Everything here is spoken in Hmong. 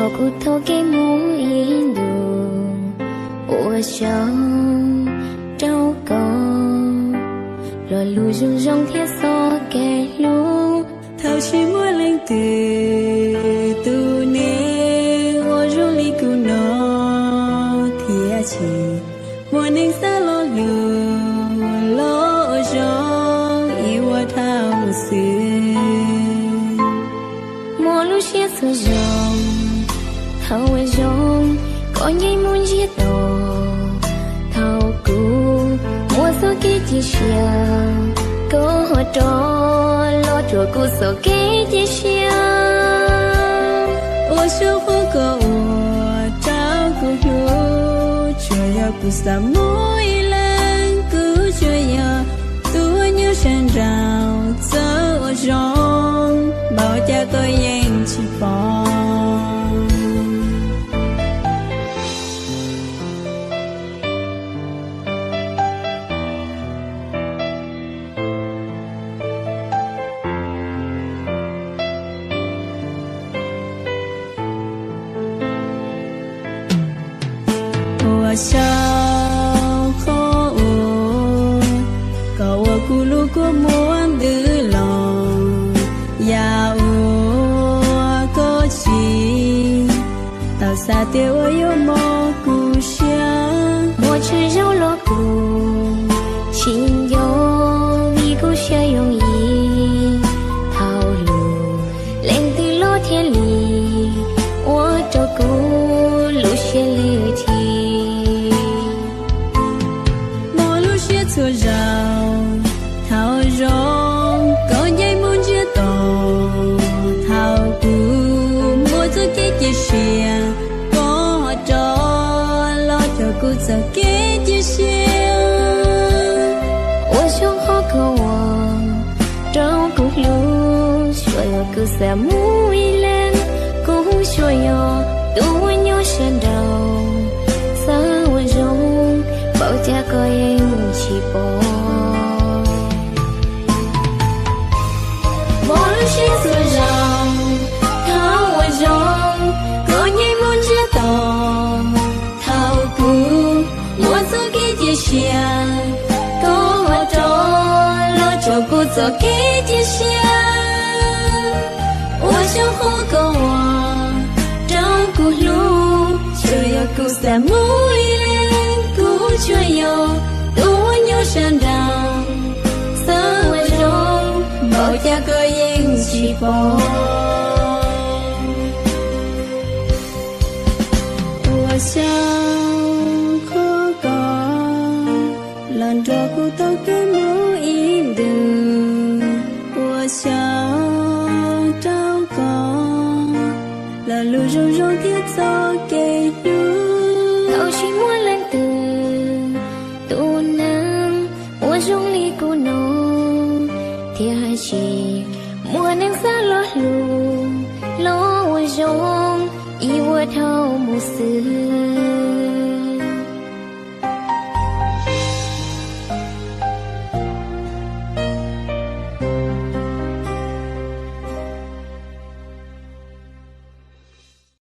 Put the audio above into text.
Kuv taug kev mus ib ntus, ua tsaug rau koj lo lus zoo zoo thiab txoj kev hlub. Thaum tsis muaj leej twg tus neeg ua zoo li kuv no, thiaj tsis muaj neeg xav lo lus los ua zoo ib ua dhau mus xwb. Muaj lub siab txhua zaus thaum ua zoo, koj nce mus ntsiag to. Thaum kuv muaj txoj kev cia siab, koj ho rov los rhuav kuv txoj kev cia siab. Ua tsaug qhov koj ua rau kuv hlub, tsuas yog kuv xav mus ib leeg, kuv tsuas yog tus uas nyob sawv nraud. Txawm ua zoo npaum cas koj yeej tsis pom. Ua tsaug qhov uas koj ua kuv lub kua muag ntws los, yam uas koj tsis tau xav tias ua yuav mob kuv siab. Muaj tsawg zaus los kuv tsis nco, vim kuv siab yooj yim. Thaum lub leej twg los thiaj li ua rau kuv lub siab lig thi. Muaj lub siab txhua zaus thaum ua zoo, koj nce mus ntsiag to. Thaum kuv muaj txoj kev cia siab, koj ho rov los rhuav kuv txoj kev cia siab. Ua tsaug qhov koj ua rau kuv hlub, tsuas yog kuv xav mus ib leeg, kuv tsuas yog tus uas nyob sawv nraud. Txawm ua zoo npaum cas koj yeej tsis pom. Muaj lub siab txhua zaus thaum ua zoo, koj nce mus ntsiag to. Thaum kuv muaj txoj kev cia siab, koj ho rov los rhuav kuv txoj kev cia siab. Ua tsaug qhov koj ua rau kuv hlub, tsuas yog kuv xav mus ib leeg, kuv tsuas yog tus uas nyob sawv nraud. Txawm ua zoo npaum cas koj yeej tsis pom. Ua tsaug qhov koj los nrog kuv taug kev mus ib ntus. Ua tsaug rau koj lo lus zoo zoo thiab txoj kev hlub. Thaum tsis muaj leej twg tus neeg ua zoo li kuv no, thiaj tsis muaj neeg xav los hlub los ua zoo ib ua dhau mus xwb.